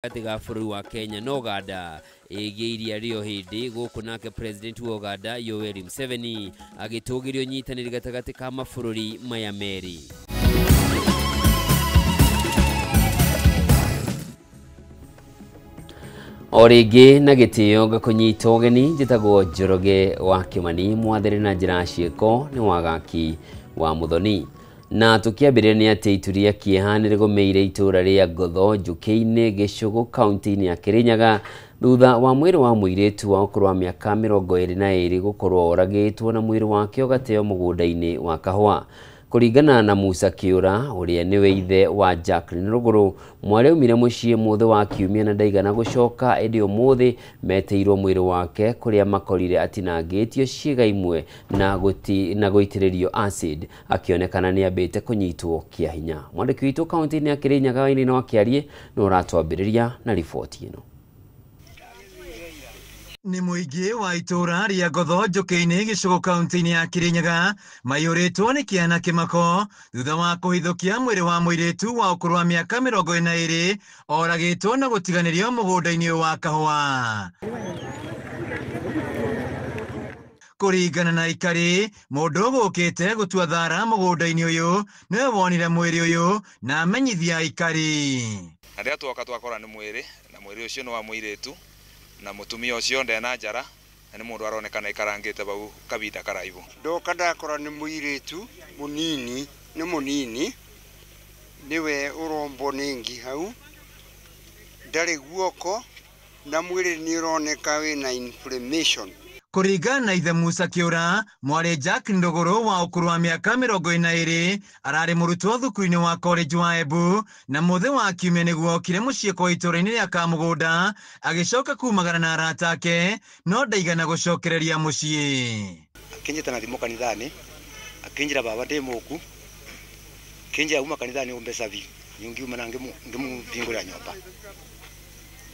Gatagatĩ ga bũrũri wa Kenya na Uganda ĩgiĩ iria rĩo hĩndĩ gũkũ, nake President wa Uganda Yoweri Museveni agĩtũgĩria ũnyitanĩri gatagatĩ ka mabũrũri maya merĩ. O rĩngĩ na gĩtĩo ngakũnyita ũgeni, njĩtagwo Njoroge wa Kĩmani, mwathĩrĩ na njĩra ciĩko nĩ wagaki wa Muthoni. Na tũkĩambĩrĩria nĩ atĩ itu rĩa kĩeha nĩ rĩgũmĩire itũũra rĩa Ngotho Njũkĩ-inĩ Gĩcũgũ kaunti-inĩ ya Kĩrĩnyaga thutha wa mwĩrĩ wa mũirĩtu wa ũkũrũ wa mĩaka 22 gũkorwo oragĩtwo na mwĩrĩ wake ũgateo mũgũnda-inĩ wa kahũa. Kũringana na Musa Kĩũra ũrĩa nĩwe ithe wa Jacqueline Rũgũrũ, mwarĩ aumire mũciĩ mũthĩ wa kiumia na ndaigana gũcoka, ĩndĩ ũmũthĩ metĩirwo mwĩrĩ wake kũrĩa makorire atinangĩtio ciĩga imwe na gũitĩrĩrio acid, akĩonekana nĩ ambĩte kũnyitwo kĩa hinya. Mwandĩki witũ kaunti-inĩ ya Kĩrĩnyaga Wainĩ wa Kĩarie nĩ ũratwambĩrĩria na riboti ĩno. Nĩ mũingĩ wa itũũra rĩa Ngotho Njũkĩ-inĩ Gĩcũgũ kaunti-inĩ ya Kĩrĩnyaga maiyũrĩtwo nĩ kĩeha na kĩmako thutha wa kũhithũkia mwĩrĩ wa mũirĩtu wa ũkũrũ wa mĩaka 22 oragĩtwo na gũtiganĩrio mũgũnda-inĩ wa kahũa. Kũringana na ikari, mũndũ ũgũkĩte gũtua thara mũgũnda-inĩ ũyũ nĩwe wonire mwĩrĩ ũyũ na amenyithia aikari. Na rĩrĩa tuoka twakora nĩ mwĩrĩ, na mwĩrĩ ũcio nĩ wa mũirĩtu na mũtumia ũcio ndena njara na nĩ mũndũ aronekana aikarangĩte bau kabinda karaihu. Ndoka ndakora nĩ mũirĩtu mũnini, nĩ mũnini nĩwe ũrombwo nĩ ngi hau, ndarĩ guoko na mwĩrĩ nĩ ũroneka wĩna inflammation. Kũringana na ithe Musa Kĩũra, mwarĩ Jacqueline Rũgũrũ wa ũkũrũ wa mĩaka 22 ararĩ mũrutwo thukuru-inĩ wa college wa Embu na mũthĩ wa kiumia nĩguo okire mũciĩ kwa itũũra-inĩ rĩa Kamũgũnda agĩcoka kumagara na arata ake no ndaigana gũcokereria mũciĩ. Akĩnjĩta na thimũ kanitha-inĩ, akĩnjĩra baba ndĩ mũku, akĩnjĩra uma kanitha-inĩ ũmbe cabi, ngiuma na ngĩmũhingũrĩra nyũmba.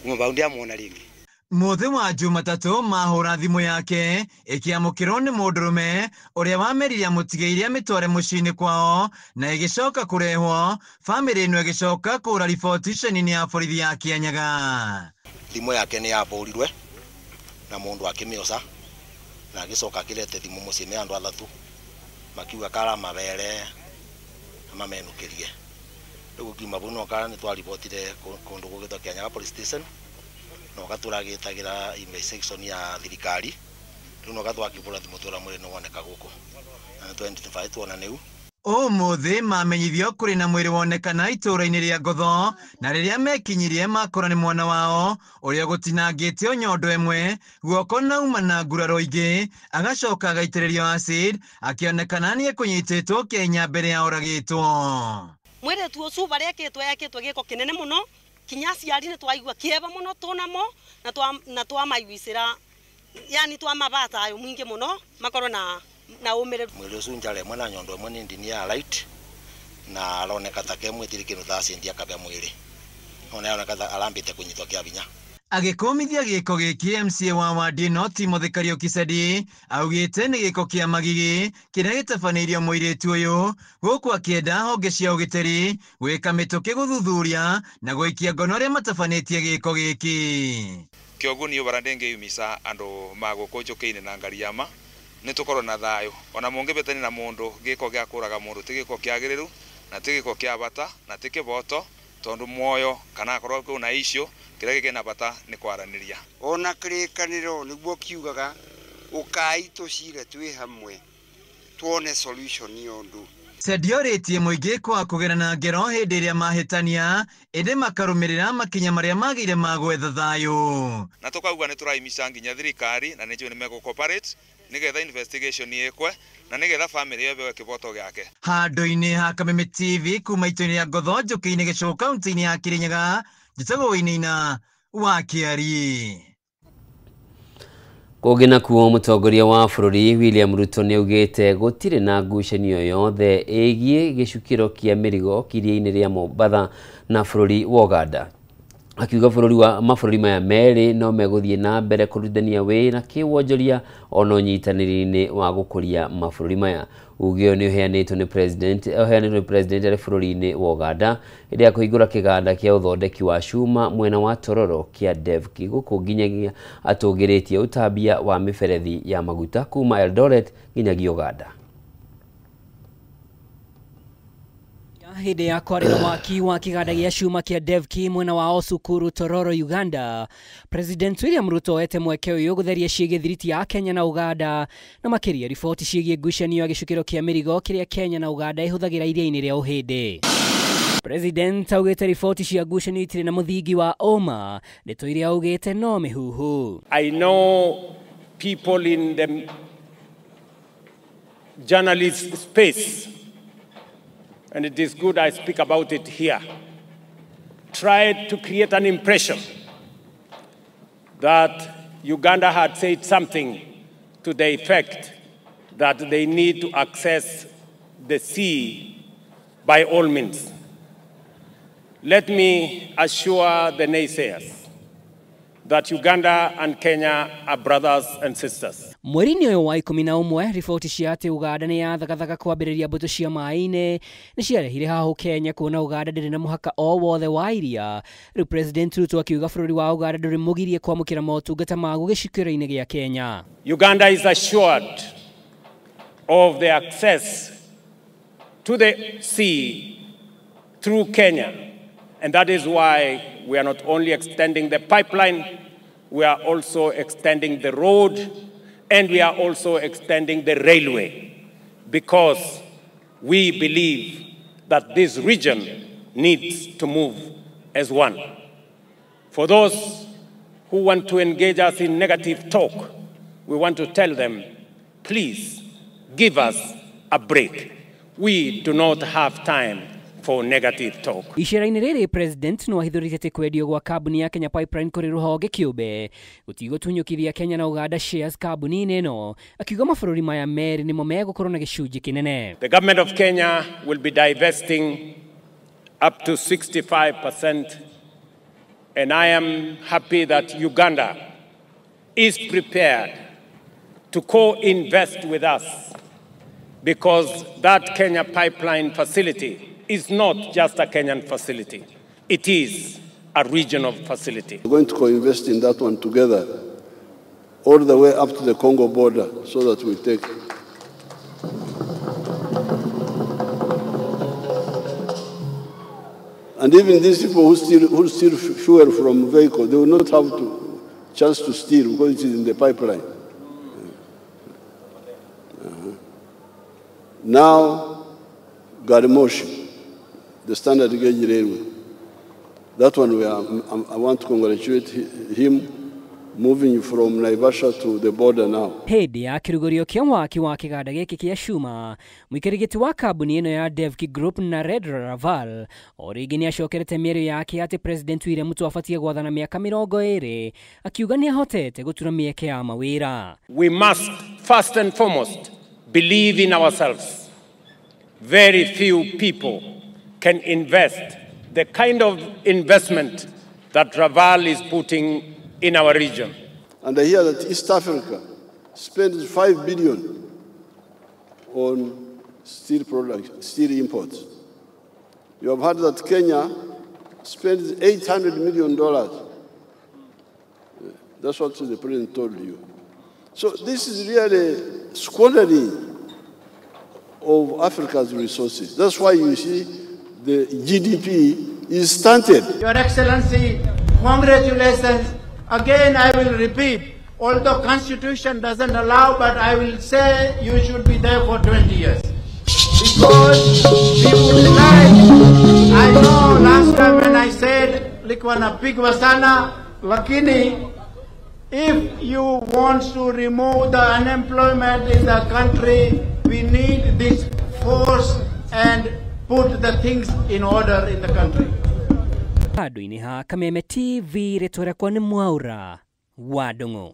Kuma bau ndiamuona rĩngĩ. Mũthĩ wa Jumatatũ mahũra thimũ yake ĩkĩamũkĩrwo nĩ mũndũrũme ũrĩa wamerire amũtigĩire amĩtware mũciĩ-inĩ kwao na ĩgĩcoka kũrehwo. Bamĩrĩ ĩno ĩgĩcoka kũra riboti ceceni-inĩ ya borithi ya Kĩanyaga. Thimũ yake nĩ yabũrirwe na mũndũ akĩmĩoca na agĩcoka akĩrete thimũ mũciĩ nĩ andũ athatũ makiuga kara mabere na mamenũkĩrie. Rĩu ngiuma bau no kara nĩ twaribotire kũndũ gũgĩtwo Kĩanyaga police station no gatũragĩtagĩra investigation ya thirikari. Rĩu no gatwakĩbũra thimũ twĩra mwĩrĩ nĩ woneka gũkũ na nĩ twa tuona nĩu. Ũmũthĩ mamenyithio kũrĩ na mwĩrĩ wonekana itũũra-inĩ rĩa Ngotho na rĩrĩa mekinyirie makora nĩ mwana wao ũrĩa gũtinangĩtio nyondo ĩmwe guoko na uma na nguraro ingĩ agacoka agaitĩrĩrio acid akĩonekana nĩ ekũnyitĩtwo kĩa hinya mbere ya oragĩtwo. Mwĩrĩtu ũcio barĩa ekĩtwo ekĩtwo gĩko kĩnene mũno kinya aciari nĩ twaigua kĩeva mũno tũnamo na twamaiguicĩra, yani twamabata ayo mwingĩ mũno makorwo na ũmĩrĩru. Mwĩrĩ ũcio njara ĩmwe na nyondo ĩmwe nĩ ndini ya right na aroneka ta ke mwĩtiri kĩndũ ta acid akabĩa mwĩrĩ ona aroneka ta arambĩte kũnyitwo kĩa hinya. Agĩkũmithia gĩko gĩkĩ MCA wa wadi ĩno Timothy Kariuki Sedi augĩte nĩ gĩko kĩa magigi kĩrĩa gĩtabanĩirio mũirĩtu ũyũ gũkũ akĩenda honge cia ũgitĩri gwĩka mĩtũkĩ gũthuthuria na gũikia ngono arĩa matabanĩtie gĩko gĩkĩ. Kĩoguo niĩ bara ndĩngĩyumisa andũ ma gũkũ Njũkĩ-inĩ na Ngariama nĩ tũkorwo na thayũ ona mũngĩbĩtania na mũndũ gĩko gĩa kũraga mũndũ ti gĩko kĩagĩrĩru na ti gĩko kĩa bata na ti kĩboto tondu muoyo kana akorwo kwĩna issue kĩrĩa gĩkĩna bata nĩ kwaranĩria. Ona kĩrĩkanĩro nĩguo kiugaga ũkai tũcire twĩ hamwe tuone solution ya ũndũ. Sedi orĩtie mũingĩ kwaga kũgerana ngero hĩndĩ ĩrĩa mahĩtania ĩndĩ makarũmĩrĩra makinya marĩa magĩire ma gwetha thayũ. Na tũkauga nĩ tũraimica nginya thirikari na nĩnjũĩ nĩ megũ cooperate nĩgetha investigation ĩkwe na nĩgetha family ĩheo kĩboto gĩake. Handũ-inĩ ha Kameme TV kuma itũũra-inĩ rĩa Ngotho Njũkĩ-inĩ Gĩcũgũ kaunti-inĩ ya Kĩrĩnyaga, njĩtagwo Wainaina wa Kĩarie. Kũngĩ nakuo mũtongoria wa bũrũri William Ruto nĩaugĩte gũtirĩ na ngucanio yothe ĩgiĩ gĩcukĩro kĩa mĩrigo iria-inĩ rĩa Mombatha na bũrũri wa Uganda. Akiuga bũrũri wa mabũrũri maya merĩ no megũthiĩ na mbere kũrutithania wĩra kĩwonjoria ona ũnyitanĩri-inĩ wa gũkũria mabũrũri maya. Uge ũyũ nĩ ũheanĩtwo nĩ president arĩ bũrũri-inĩ wa Uganda hĩndĩ ya kũhingũra kĩganda kĩa ũthondeki wa cuma mwena wa Tororo kĩa Devki gũkũ nginyagia atũgĩrĩtie ũtambia wa mĩberethi ya maguta kuma Eldoret nginyagia Uganda. Hĩndĩ ya kwarĩra mwaki wa kĩganda gĩa cuma kĩa Devki mwena wa Osukuru Tororo Uganda, President William Ruto ete mweke ũyũ gũtheria ciĩgiĩ thiriti ya Kenya na Uganda na makĩria riboti ciĩgiĩ ngucanio ya gĩcukĩro kĩa mĩrigo kĩrĩa Kenya na Uganda ĩhũthagĩra iria-inĩ rĩa Ũhĩndĩ. President augĩte riboti cia ngucanio itirĩ na mũthingi wa ũma, ndeto iria augĩte no mĩhuhu. I know people in the journalist space, and it is good I speak about it here, tried to create an impression that Uganda had said something to the effect that they need to access the sea by all means. Let me assure the naysayers that Uganda and Kenya are brothers and sisters. Mweri-inĩ ũyũ wa 11 riboti cia atĩ Uganda nĩ yathagathaga kwambĩrĩria mbũtũ cia maĩ-inĩ nĩ ciarehire hahũ Kenya kuona Uganda ndĩrĩ na mũhaka o wothe wa iria. Rĩu President Ruto akiuga bũrũri wa Uganda ndũrĩ mũgirie kwamũkĩra motungata maguo gĩcukĩro-inĩ gĩa Kenya. Uganda is assured of the access to the sea through Kenya, and that is why we are not only extending the pipeline, we are also extending the road, and we are also extending the railway, because we believe that this region needs to move as one. For those who want to engage us in negative talk, we want to tell them, please give us a break. We do not have time for negative talk. Icera-inĩ rĩrĩ President no ahithũrĩtie atĩ kwendio gwa kambuni ya Kenya Pipeline kũrĩ rũhonge kĩũmbe gũtigũtunyũkithia Kenya na Uganda shares kambuni-inĩ ĩno, akiuga mabũrũri maya merĩ nĩmo megũkorwo na gĩcunjĩ kĩnene. The government of Kenya will be divesting up to 65%, and I am happy that Uganda is prepared to co-invest with us, because that Kenya Pipeline facility is not just a Kenyan facility. It is a regional facility. We're going to co-invest in that one together, all the way up to the Congo border, so that we take. And even these people who steal fuel from vehicle, they will not have to chance to steal because it is in the pipeline. Now, Garimoshi, the standard gauge railway. That one, I want to congratulate him moving from Naivasha to the border now. Hĩndĩ ya kĩrugũrio kĩa mwaki wa kĩganda gĩkĩ kĩa cuma, mũikarĩri wa kambuni ĩno ya Devki Group na Narendra Raval o rĩngĩ nĩacokerete mĩario yake atĩ President William Ruto abatiĩ gwathana mĩaka 20, akiuga nĩahotete gũtura mĩeke ya mawĩra. We must first and foremost believe in ourselves. Very few people can invest the kind of investment that Raval is putting in our region. And I hear that East Africa spends $5 billion on steel products, steel imports. You have heard that Kenya spends $800 million. That's what the president told you. So this is really squandering of Africa's resources. That's why you see the GDP is stunted. Your Excellency, congratulations. Again, I will repeat, although Constitution doesn't allow, but I will say you should be there for 20 years. Because we would like, I know last time when I said, likuwa napigwa sana, lakini if you want to remove the unemployment in the country, we need this force and put the things in order in the country. Handũ-inĩ ha Kameme TV, rĩtwa rĩakwa nĩ Mwaura wa Ndung'u.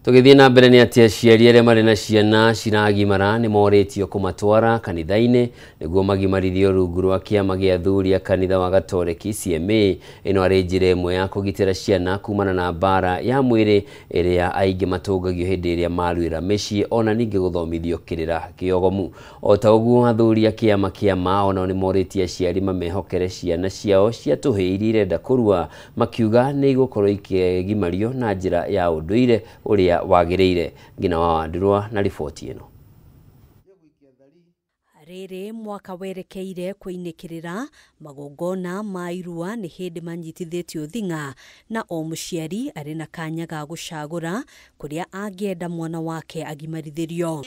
Tũgĩthiĩ na mbere nĩ atĩ aciari arĩa marĩ na ciana ciragimara nĩ morĩtio kũmatwara kanitha-inĩ nĩguo magimarithio rungu rwa kĩama gĩa athuri a kanitha wa Gatoreki CMA. Ĩno arĩ njĩra ĩmwe ya kũgitĩra ciana kumana na mbara ya mwĩrĩ ĩrĩa aingĩ matũngagio hĩndĩ ĩrĩa maruĩra mĩciĩ, ona ningĩ gũthomithio kĩrĩra kĩogomu. O ta ũguo athuri a kĩama kĩa ma onao nĩ morĩtie aciari mamehokere ciana ciao cia tũhĩĩ iria irenda kũrua, makiuga nĩ igũkorwo ikĩgimario na njĩra ya ũndũire ũrĩa wagĩrĩire. Ngina wa Wandurwa na riboti ĩno. Rĩrĩ mwaka werekeire kũinĩkĩrĩra magongona ma irua nĩ hĩndĩ manyitithĩtio thing'a, na o mũciari arĩ na kanya ga gũcagũra kũrĩa angĩenda mwana wake agimarithĩrio.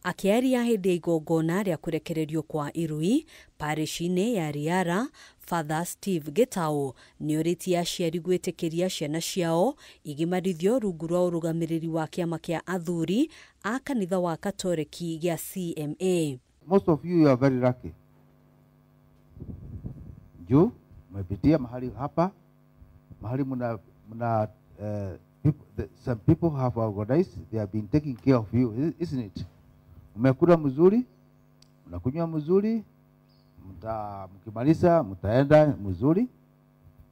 Akĩaria hĩndĩ ya igongona rĩa kũrekererio kwa irui parish-inĩ ya Riara, Father Steve Gitau nĩorĩtie aciari gwĩtĩkĩria ciana ciao igimarithio rungu rwa ũrũgamĩrĩri wa kĩama kĩa athuri a kanitha wa Katoreki gĩa CMA. Most of you are very lucky. Juu mmepitia mahali hapa, mahali mna people, some people have organized, they have been taking care of you, isn't it? Mmekula mzuri, mnakunywa mzuri, mkimaliza mtaenda mzuri.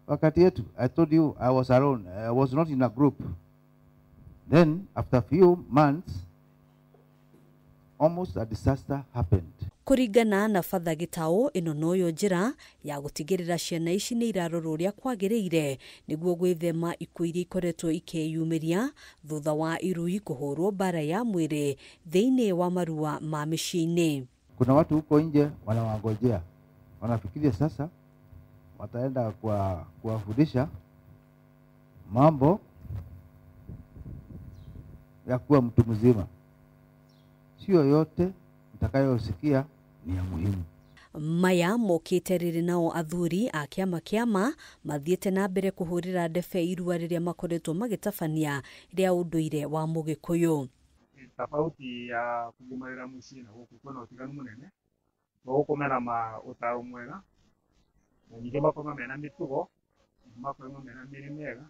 Wakati yetu, I told you I was alone, I was not in a group. Then after few months, almost a disaster happened. Kũringana na Father Gitau, ĩno noyo njĩra ya gũtigĩrĩra ciana ici nĩ irarorwo ũrĩa kwagĩrĩire nĩguo gwĩthema ikuũ iria ikoretwo ikĩyumĩria thutha wa irui kũhũrwo mbara ya mwĩrĩ thĩinĩ wa marua ma mĩciĩ-inĩ. Kuna watu huko nje wanawangojea, wanafikiria sasa wataenda kuwafundisha mambo ya kuwa mtu mzima. Sio yote mtakayosikia ni ya muhimu. Maya mokĩte rĩrĩ nao athuri a kĩama kĩama mathiĩte na mbere kũhũrĩra ndebe irua rĩrĩa makoretwo magĩtabania rĩa ũndũire wa Mũgĩkũyũ. Tofauti ya kugimarĩra mũciĩ na gũkũ kwĩna ũtiganu mũnene. Gũkũ mena ũtaro mwega, na ningĩ makorwo mena mĩtugo, makorwo mena mĩrĩ mĩega,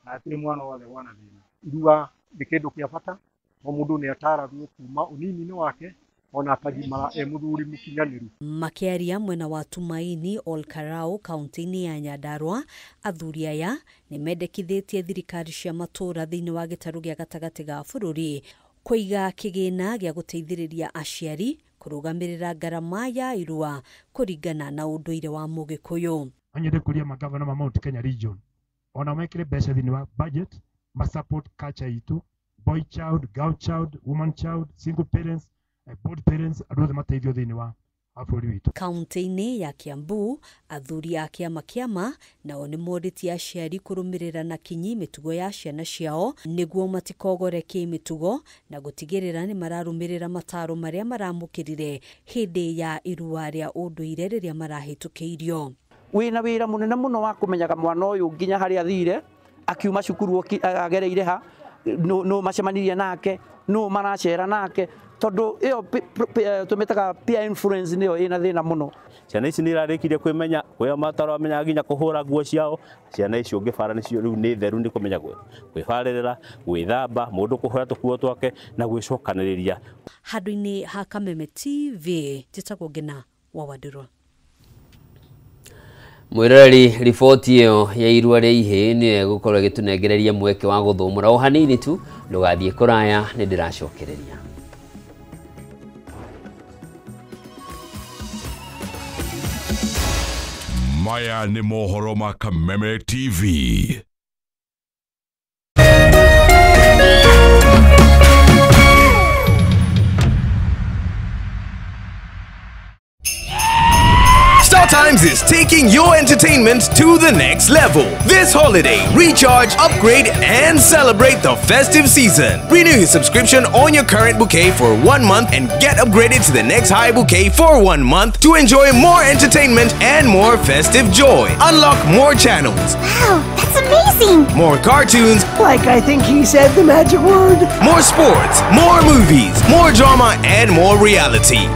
na hatirĩ mwana wothe wona thĩna. Irua nĩ kĩndũ kĩa bata, o mũndũ nĩ ataragwo kuma ũnini-inĩ wake ona akagimara e mũthuri mũkinyanĩru. Makĩaria mwena wa Tumaini Olkarau kaunti-inĩ ya Nyandarua, athuri aya nĩ mendekithĩtie thirikari cia matũũra thĩinĩ wa gĩtarũ gĩa gatagatĩ ga bũrũri kũiga kĩgĩna gĩa gũteithĩrĩria aciari kũrũgamĩrĩra ngarama ya irua kũringana na ũndũire wa Mũgĩkũyũ. Nyende kũria magavana ma Mount Kenya region ona mekĩre mbeca thĩinĩ wa budget ma support culture itũ, boy child, girl child, woman child, single parents, board parents, andũ othe mateithio thĩinĩ wa bũrũri witũ. Kaunti-inĩ ya Kiambu, athuri a kĩama kĩama nao nĩ morĩtie aciari kũrũmĩrĩra na kinyi mĩtugo ya ciana ciao nĩguo matikogore kĩmĩtugo na gũtigĩrĩra nĩ mararũmĩrĩra mataro marĩa maramũkĩrire hĩndĩ ya irua rĩa ũndũire rĩrĩa marahĩtũkĩirio. Wĩna wĩra mũnene mũno wa kũmenyaga mwana ũyũ nginya harĩa athire, akiuma cukuru agereire ha, no macemanirie nake, no maracera nake, tondu iyo tumetaga peer influence niyo ina thina muno. Ciana ici nĩ irarĩkirie kwĩmenya, kwĩo mataramenya nginya kũhũra nguo ciao. Ciana icio ũngĩbara nĩcio rĩu nĩ theru, nĩ kũmenya kwĩbarĩrĩra, gwĩthamba, mũndũ kũhũra tũkuo twake na gwĩcokanĩrĩria. Handũ-inĩ ha Kameme TV, njĩtagwo Ngina wa Wandurwa. Mwiroreri, riboti ĩyo ya irua rĩa ihĩĩ nĩyo ĩgũkorwo ĩgĩtũnengereria mweke wa gũthũmũra o hanini tu, ndũgathiĩ kũraya, nĩ ndĩracokereria. Maya nĩ mohoro ma Kameme TV. StarTimes is taking your entertainment to the next level. This holiday, recharge, upgrade, and celebrate the festive season. Renew your subscription on your current bouquet for 1 month and get upgraded to the next high bouquet for 1 month to enjoy more entertainment and more festive joy. Unlock more channels. Wow, that's amazing! More cartoons. Like I think he said the magic word. More sports, more movies, more drama, and more reality.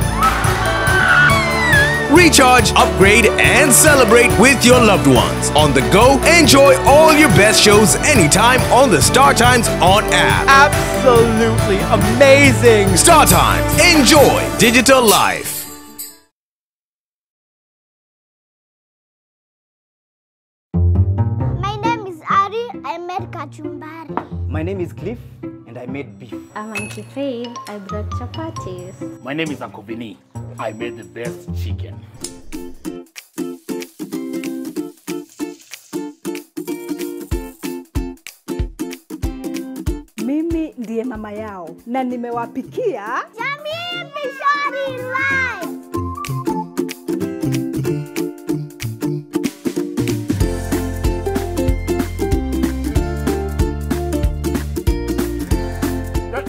Recharge, upgrade, and celebrate with your loved ones. On the go, enjoy all your best shows anytime on the Star Times On app. Absolutely amazing! Star Times, enjoy digital life. My name is Ari. I made kachumbari. My name is Cliff, and I made beef. I'm Auntie Faith. I brought chapatis. My name is Uncle Vinny. I made the best chicken. Mimi ndiye mama yao na nimewapikia Jamii Pishori Rice.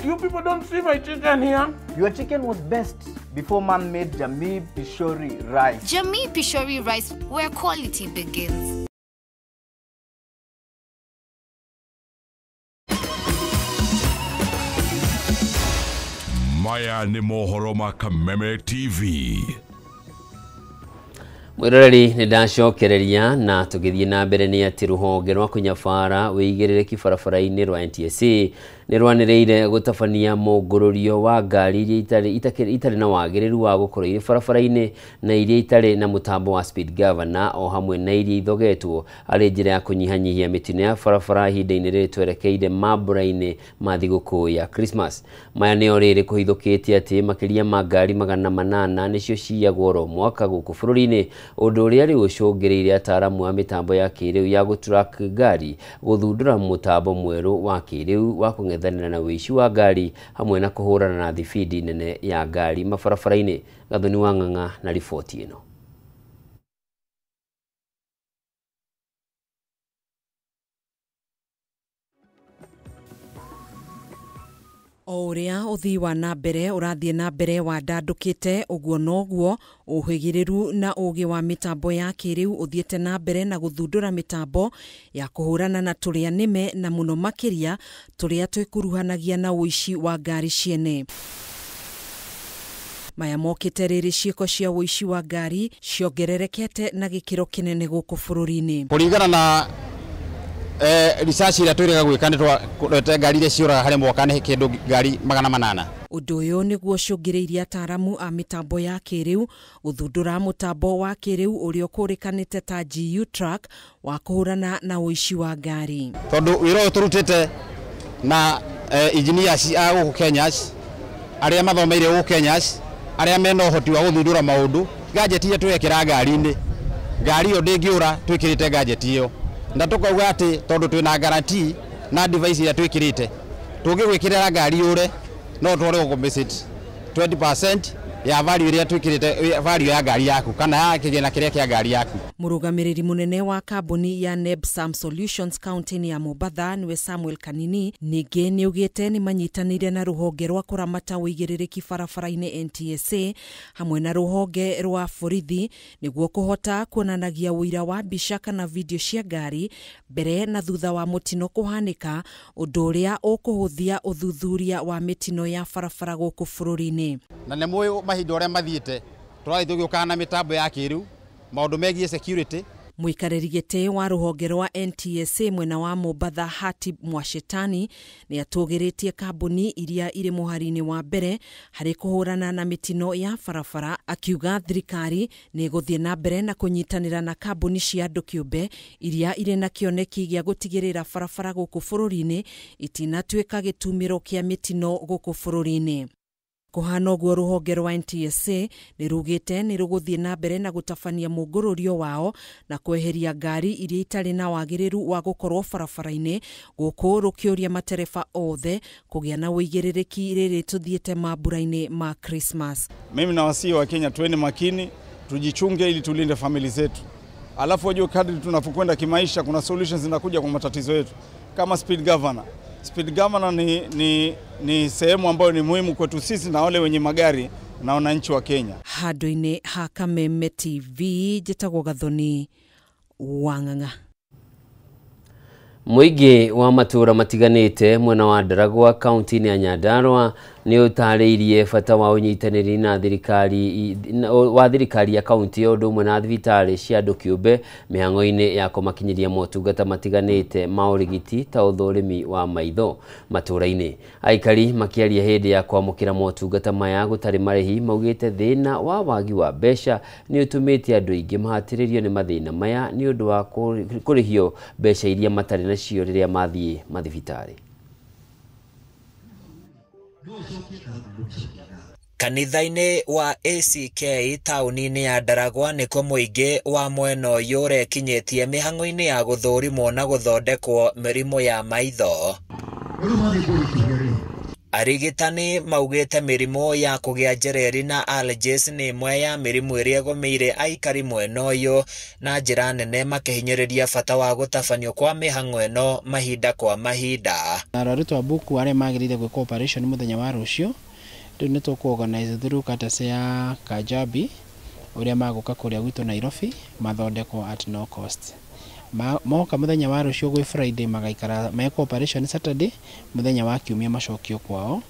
You people don't see my chicken here. Your chicken was best before man made Jamii Pishori Rice. Jamii Pishori Rice, where quality begins. Maya ni mohoro ma Kameme TV. Mwiroreri nĩ ndacokereria na tũgĩthiĩ na mbere nĩ atĩ rũhonge rwa kũnyabara wĩigĩrĩrĩki barabara-inĩ rwa NTSA nĩ rwanĩrĩire gũtabania mũngũrũrio wa ngari iria itarĩ na wagĩrĩru wa gũkorwo irĩ barabara-inĩ na iria itarĩ na mũtambo wa speed governor o hamwe na iria ithogetwo arĩ njĩra ya kũnyihanyihia mĩtino ya barabara ihinda-inĩ rĩrĩ twerekeire mambura-inĩ ma thigũkũ ya Christmas. Maya nĩo rĩrĩ kũhithũkĩtie atĩ makĩria ma ngari 800 nĩcio ciyagwo oro mwaka gũkũ bũrũri-inĩ, ũndũ ũrĩa rĩu ũcũngĩrĩirie ataaramu a mĩtambo ya kĩrĩu ya gũtrack ngari gũthundũra mũtambo mwerũ wa kĩrĩu wa kũng'ethanĩra na ũici wa ngari hamwe na kũhũrana na thibindi nene ya ngari mabarabara-inĩ. Gathoni wa Ng'ang'a na riboti ĩno. O ũrĩa ũthii wa na mbere ũrathiĩ na mbere wandandũkĩte ũguo noguo ũhĩgĩrĩru na ũgĩ wa mĩtambo ya kĩrĩu ũthiĩte na mbere na gũthundũra mĩtambo ya kũhũrana na tũrĩa nĩme na mũno makĩria tũrĩa twĩkuruhanagia na ũici wa ngari ciene. Maya mokĩte rĩrĩ ciĩko cia ũici wa ngari ciongererekete na gĩkĩro kĩnene gũkũ bũrũri-inĩ. Kũringana na research ĩrĩa twĩrĩga gwĩka nĩ twarete ngari iria ciũraga harĩ mwaka nĩ kĩndũ ngari 800. Ũndũ ũyũ nĩguo ũcũngĩrĩirie ataaramu a mĩtambo ya kĩrĩu gũthundũra mũtambo wa kĩrĩu ũrĩa ũkũrĩkanĩte ta GU Track wa kũhũrana na ũici wa ngari. Tondũ wĩra ũyũ tũrutĩte na engineers a gũkũ Kenya, arĩa mathomeire gũkũ Kenya, arĩa mena ũhoti wa gũthundũra maũndũ, gadget iria twekĩra ngari-inĩ, ngari ĩyo ndĩngĩũra twĩkĩrĩte gadget ĩyo. Na tukauga atĩ tondũ twĩna guarantee na device iria twĩkĩrĩte, tũngĩgwĩkĩrĩra ngari yũre no tware gũcompensate 20% ya value iria twĩkĩrĩte, value ya ngari yaku kana ya kĩgĩna kĩrĩa kĩa ngari yaku. Mũrũgamĩrĩri mũnene wa kambuni ya Nebsam Solutions kaunti-inĩ ya Mombatha nĩwe Samuel Kanini ningĩ nĩaugĩte nĩ manyitanĩire na rũhonge rwa kũramata ũigĩrĩrĩki barabara-inĩ NTSA hamwe na rũhonge rwa borithi nĩguo kũhota kuonanagia ũira wa mbica kana video cia ngari mbere na thutha wa mũtino kũhanĩka, ũndũ ũrĩa ũkũhũthia ũthuthuria wa mĩtino ya barabara gũkũ bũrũri-inĩ. Na nĩ mũĩ mahinda ũrĩa mathiĩte tũrathiĩ tũgĩũkaga na mĩtambo ya kĩrĩu maũndũ megiĩ security. Mũikarĩri gĩtĩ wa rũhonge rwa NTSA mwena wa Mombatha Hatib Mwashetani nĩ atũgĩrĩtie kambuni iria irĩ mũhari-inĩ wa mbere harĩ kũhũrana na mĩtino ya barabara, akiuga thirikari nĩ ĩgũthiĩ na mbere na kũnyitanĩra na kambuni cia andũ kĩũmbe iria irĩ na kĩoneki gĩa gũtigĩrĩra barabara gũkũ bũrũri-inĩ itinatuĩka gĩtumĩro kĩa mĩtino gũkũ bũrũri-inĩ. Kũhana ũguo rũhonge rwa NTSA nĩ rugĩte nĩ rũgũthiĩ na mbere na gũtabania mũngũrũrio wao na kweheria ngari iria itarĩ na wagĩrĩru wa gũkorwo barabara-inĩ gũkũ rũkĩũria matereba othe kũgĩa na ũigĩrĩrĩki rĩrĩ tũthiĩte mambura-inĩ ma Christmas. Mimi nawasihi wa Kenya tuende makini, tujichunge ili tulinde famili zetu. Alafu wajue kadri tunapokwenda kimaisha kuna solutions zinakuja kwa matatizo yetu kama speed governor. Speed governor ni sehemu ambayo ni muhimu kwetu sisi na wale wenye magari na wananchi wa Kenya. Handũ-inĩ ha Kameme TV njĩtagwo Gathoni wa Ng'ang'a. Mũingĩ wa matũũra matiganĩte mwena wa Ndaragwa kaunti-inĩ ya Nyandarua Nĩ ũtarĩirie bata wa ũnyitanĩri na thirikari wa thirikari ya kaunti o ũndũ ũmwe na thibitarĩ cia andũ kĩũmbe mĩhang'o-inĩ ya kũmakinyĩria motungata matiganĩte ma ũrigiti ta ũthũrimi wa maitho matũũra-inĩ. Aikari makĩaria hĩndĩ ya kwamũkĩra motungata maya gũtarĩ marĩhi maugĩte thĩna wa wagi wa mbeca nĩ ũtũmĩte andũ aingĩ mahatĩrĩrio nĩ mathĩna maya nĩ ũndũ wa kũrĩhio mbeca iria matarĩ nacio rĩrĩa mathiĩ mathibitarĩ. Kanitha-inĩ wa ACK taũni-inĩ ya Ndaragwa nĩkuo mũingĩ wa mwena ũyũ ũrekinyĩtie mĩhang'o-inĩ ya gũthũrimwo na gũthondekwo mĩrimũ ya maitho. Arigitani maugĩte mĩrimũ ya kũgĩa njereri na allergies nĩ ĩmwe ya mĩrimũ ĩrĩa ĩgũmĩire aikari mwena ũyũ na njĩra nene, makĩhinyĩrĩria bata wa gũtabanio kwa mĩhang'o ĩno mahinda kwa mahinda. Arwaru twa Buku arĩa magĩrĩire gwĩkwo operation mũthenya wa rũciũ, rĩu nĩ tũkũ-organize through courtesy ya Kajabi ũrĩa magũka kũrĩa gwitũ Nairobi mathondekwo at no cost. Moka mũthenya wa rũciũ gwĩ Friday magaikara mekwo operation Saturday, mũthenya wa kiumia macokio kwao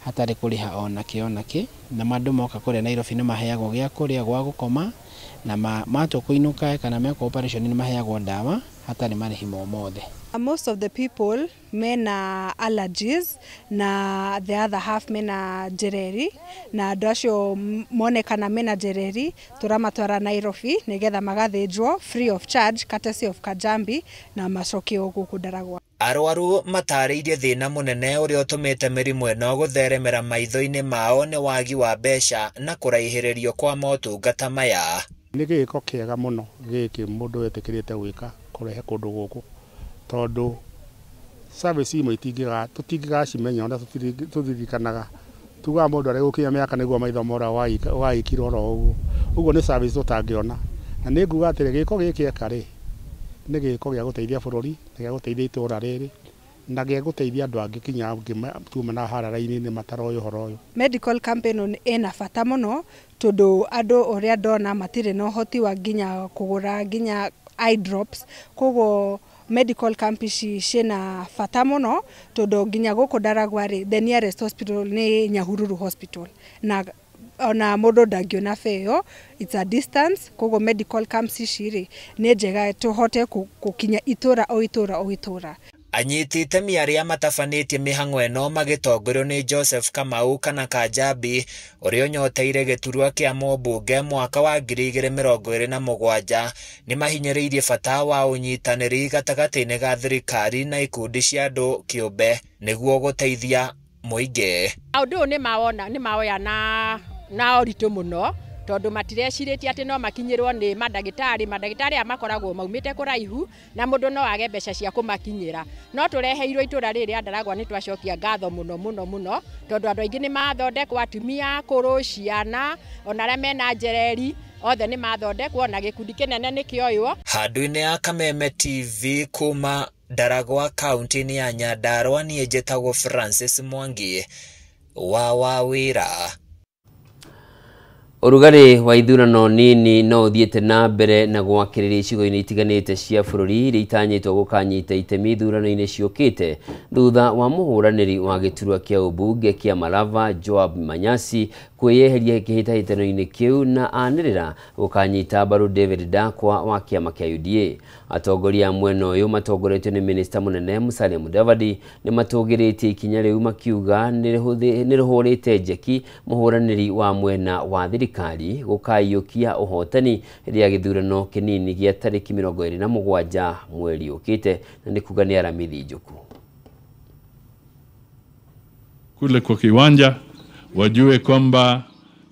hatarĩ kũrĩha ona kĩ ona kĩ. Na andũ moka kũrĩa Nairobi nĩ maheagwo gĩa kũrĩa, gwa gũkoma, na matua kũinũka kana mekwo operation nĩ maheagwo ndawa hatarĩ marĩhi mo mothe. Most of the people mena allergies na the other half mena njereri, na andũ acio monekana mena njereri tũramatwara Nairobi nĩgetha magathĩnjwo free of charge courtesy of Kajambi na macokio gũkũ Ndaragwa. Arwaru matarĩirie thĩna mũnene ũrĩa ũtũmĩte mĩrimũ ĩno gũtheremera maitho-inĩ mao nĩ wagi wa mbeca na kũraihĩrĩrio kwa motungata maya. Nĩ gĩko kĩega mũno gĩkĩ mũndũ wetĩkĩrĩte gwĩka kũrehe kũndũ gũkũ, tondũ service imwe tũtingĩgacimenya ona tũtirikanaga. Tugaga mũndũ arĩ gũkinya mĩaka nĩguo maitho mora waikirwo oro ũguo. Ũguo nĩ service tũtangĩona. Na nĩ nguga atĩrĩ, gĩko gĩkĩ eka rĩ, nĩ gĩko gĩa gũteithia bũrũri, na gĩa gũteithia itũũra rĩrĩ, na gĩa gũteithia andũ angĩ kinya angĩ tuma na harara raini-inĩ mataroĩ ũhoro ũyũ. Medical campaign ĩna bata mũno tondũ andũ ũrĩa ndona matirĩ na ũhoti wa nginya kũgũra nginya eye drops, koguo medical camp ici ciĩna bata mũno tondũ nginya gũkũ Ndaragwa rĩ, the nearest hospital nĩ Nyahururu Hospital, na ona mũndũ ndangĩona beo, it's a distance. Koguo medical camps ici rĩ nĩ njega tũhote gũkinya itũra o itũra o itũra. Anyiti itemi arĩa matabanĩtie mĩhang'o ĩno magĩtongorio nĩ Joseph Kamau kana Kajabi ũrĩa ũnyoteire gĩturwa kĩa mũmbunge mwaka wa 2027 nĩ mahinyĩrĩirie bata wa ũnyitanĩri gatagatĩ-inĩ ga thirikari na ikundi cia andũ kĩũmbe nĩguo gũteithia mũingĩ. Maũndũ ũyũ nĩ mawona nĩ mawoya na ũritũ mũno tondũ matirecirĩtie atĩ no makinyĩrwo nĩ mandagĩtarĩ. Mandagĩtarĩ aya makoragwo maumĩte kũraihu na mũndũ no age mbeca cia kũmakinyĩra. No tũreheirwo itũra rĩrĩ rĩa Ndaragwa nĩ twacokia ngatho mũno mũno mũno tondũ andũ aingĩ nĩ mathondekwo, atumia akũrũ, ciana, ona arĩa mena njereri othe nĩ mathondekwo na gĩkundi kĩnene nĩ kĩoywo. Handũ-inĩ ya Kameme TV kuma Ndaragwa kaunti-inĩ ya Nyandarua, niĩ njĩtagwo Francis Mwangi wa Wawĩra. Ũrugarĩ wa ithurano nini no ũthiĩte na mbere na gwakĩrĩria icigo-inĩ itiganĩte cia bũrũri iria itanyĩtwo gũkanyita itemi ithurano-inĩ ciũkĩte thutha wa mũhũranĩri wa gĩturwa kĩa ũmbunge kĩa Malava Joab Manyasi kwĩyeheria kĩhĩtahĩtano-inĩ kĩu na anĩrĩra gũkanyita mbaru David Ndakwa wa kĩama kĩa UDA. Atongoria a mwena ũyũ matongoretio nĩ minista mũnene Musalia Mudavadi nĩ matũgĩrĩtie ikinya rĩu makiuga nĩ rĩhũrĩte njeki mũhũranĩri wa mwena wa thirikari gũkaiyũkia ũhotani rĩa gĩthurano kĩnini gĩa tarĩki 27 mweri ũkĩte, na nĩ kuga nĩ Aramithi Njuku. Kule kwa kiwanja wajue kwamba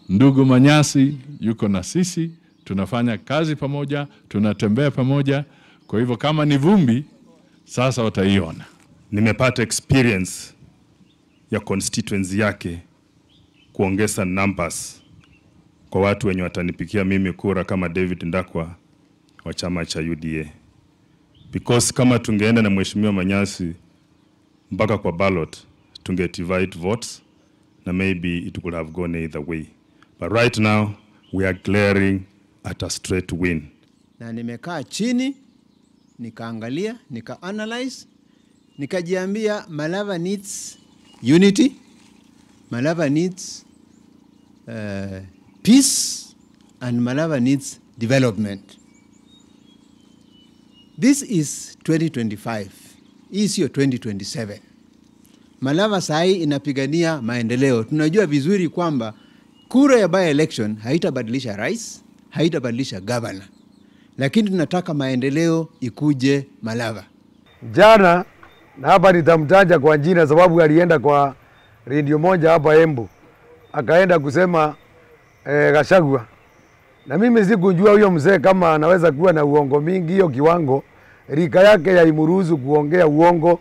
ndugu Manyasi yuko na sisi, tunafanya kazi pamoja, tunatembea pamoja. Kwa hivyo kama ni vumbi sasa wataiona. Nimepata experience ya constituency yake kuongeza numbers kwa watu wenye watanipikia mimi kura kama David Ndakwa wa chama cha UDA. Because kama tungeenda na Mheshimiwa Manyasi mpaka kwa ballot, tunge divide votes na maybe it could have gone either way. But right now we are glaring at a straight win. Na nimekaa chini, nikaangalia, nika analyze, nikajiambia Malava needs unity, Malava needs peace, and Malava needs development. This is 2025. Hii sio 2027. Malava sahi inapigania maendeleo. Tunajua vizuri kwamba kura ya by election haitabadilisha rais, haitabadilisha governor. Lakini tunataka maendeleo ikuje Malava. Jana na hapa nitamtaja kwa jina sababu alienda kwa radio moja hapa Embu. Akaenda kusema Gachagua. Na mimi sikujua huyo mzee kama anaweza kuwa na uongo mingi hiyo kiwango. Rika yake yaimuruhusu kuongea uongo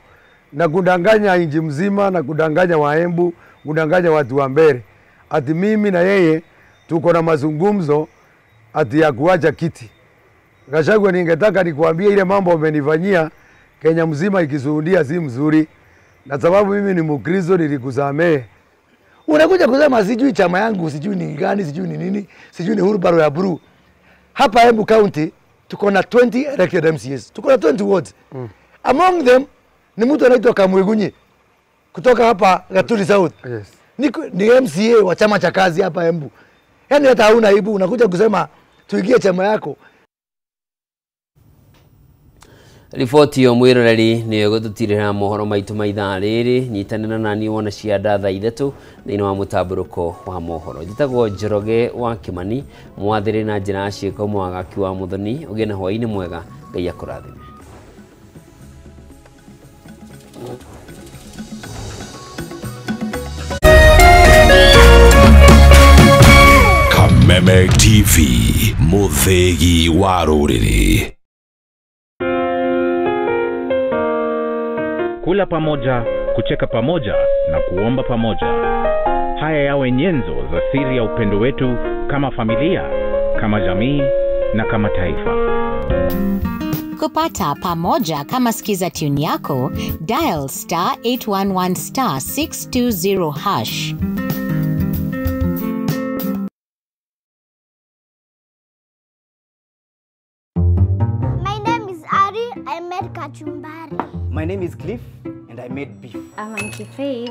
na kudanganya inji mzima na kudanganya Waembu, kudanganya watu wa mbele. Ati mimi na yeye tuko na mazungumzo ati ya kuacha kiti. Gachagua, ningetaka nikuambie ile mambo umenifanyia Kenya mzima ikishuhudia si mzuri. Na sababu mimi ni Mkristo nilikusamehe. Unakuja kusema sijui chama yangu, sijui ni gani, sijui ni nini, sijui ni wheelbarrow ya blue. Hapa Embu County tuko na 20 elected MCAs. Tuko na 20 wards. Among them ni mtu anaitwa Kamwegunyi kutoka hapa Gaturi South. Yes. Ni MCA wa chama cha kazi hapa Embu. Yaani hata hauna aibu unakuja kusema tuingie chama yako. Riboti yo mwiroreri niyo ĩgũtũtirĩra mohoro maitũ ma ithaa rĩrĩ. Nyitanĩra nani wona cia thaa 3 thĩinĩ wa mũtambũrũko wa mohoro. Njĩtagwo Njoroge wa Kĩmani, mwathĩrĩ na njĩra ya ciĩko Mwagaki wa Mũthoni. Ũgĩe na hwaĩ-inĩ mwega, Ngai akũrathime. Kameme TV, mũthĩgi wa rũrĩrĩ. Kula pamoja, kucheka pamoja na kuomba pamoja. Haya yawe nyenzo za siri ya upendo wetu kama familia, kama jamii na kama taifa. Kupata pamoja kama skiza tune yako, dial star 811 star 620 hash. My name is Ari, I made kachumbari. My name is Cliff and I made beef. I'm Auntie Faith.